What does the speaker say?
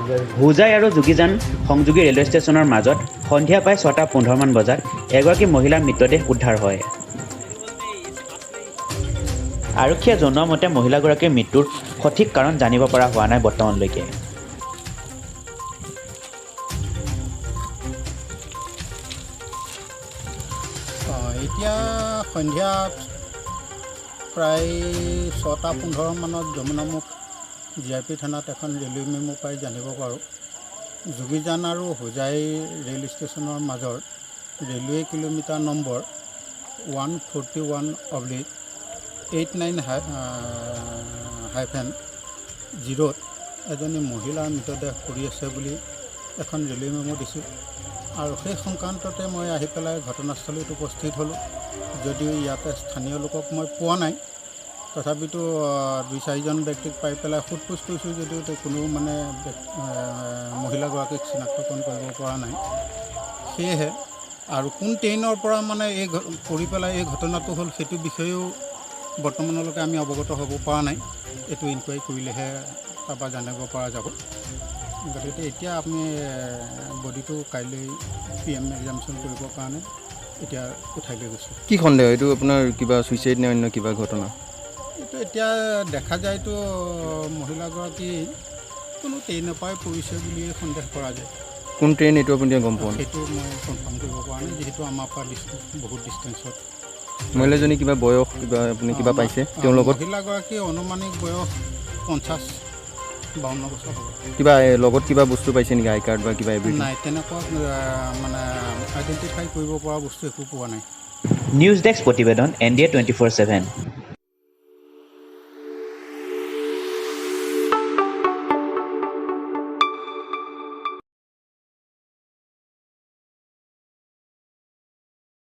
হোজাই আৰু যোগীজান সংযোগী ৰেলৱে ষ্টেচনৰ মাজত সন্ধিয়া প্ৰায় 6:15মান বজাত এগৰাকী মহিলাৰ মৃতদেহ উদ্ধাৰ হয়। আৰক্ষীয়ে জনোৱা মতে মহিলাগৰাকীৰ মৃত্যুৰ সঠিক কাৰণ জানিব পৰা হোৱা নাই বৰ্তমানলৈকে। এতিয়া সন্ধিয়া প্ৰায় 6:15 মানত যমুনামুখ জিআৰপি থানাত এখন ৰেলৱে মেমো পাই জানিব পাৰোঁ, যোগীজান আৰু হোজাই ৰেল ষ্টেচনৰ মাজৰ railway kilometre number 141/89-0ত এজনী মহিলাৰ মৃতদেহ পৰি আছে বুলি এখন ৰেলৱে মেমো দিছিল আৰু সেই সংক্ৰান্ততে মই আহি পেলাই ঘটনাস্থলীত উপস্থিত হ'লোঁ। যদিও ইয়াতে স্থানীয় লোকক মই পোৱা নাই, তথাপিতো দুই চাৰিজন ব্যক্তিক পাই পেলাই সোধ পোছ কৰিছোঁ যদিও কোনো মানে মহিলাগৰাকীক চিনাক্তকৰণ কৰিব পৰা নাই। সেয়েহে আৰু কোন ট্ৰেইনৰ পৰা মানে এই পৰি পেলাই এই ঘটনাটো হ'ল, সেইটো বিষয়েও বৰ্তমানলৈকে আমি অৱগত হ'ব পৰা নাই। এইটো ইনকুৱাৰী কৰিলেহে তাৰপৰা জানিব পৰা যাব। গতিকে এতিয়া আমি বডিটো কাইলৈ পিএম এক্সামিনেশ্যন কৰিবৰ কাৰণে এতিয়া উঠাই লৈ গৈছোঁ। কি সন্দেহ, এইটো আপোনাৰ কিবা ছুইচাইড নে অন্য কিবা ঘটনা? এইটো এতিয়া দেখা যায়তো মহিলাগৰাকী কোনো ট্ৰেইনৰ পৰাই পৰিছে বুলিয়ে সন্দেহ কৰা যায়। কোন ট্ৰেইন, এইটো আপুনি এতিয়া গম পোৱা নাই? সেইটো মই কনফাৰ্ম কৰিব পৰা নাই, যিহেতু আমাৰ পৰা বহুত ডিষ্টেঞ্চত। মহিলাজনী কিবা বয়স, কিবা আপুনি কিবা পাইছে তেওঁৰ লগত? মহিলাগৰাকীৰ অনুমানিক বয়স 50-52 বছৰ হ'ব। কিবা লগত কিবা বস্তু পাইছে নেকি, আই কাৰ্ড বা কিবা এভৰিথিং? নাই, তেনেকুৱা মানে আইডেণ্টিফাই কৰিব পৰা বস্তু একো পোৱা নাই। নিউজ ডেস্ক প্ৰতিবেদন, এনডিএ 24/7।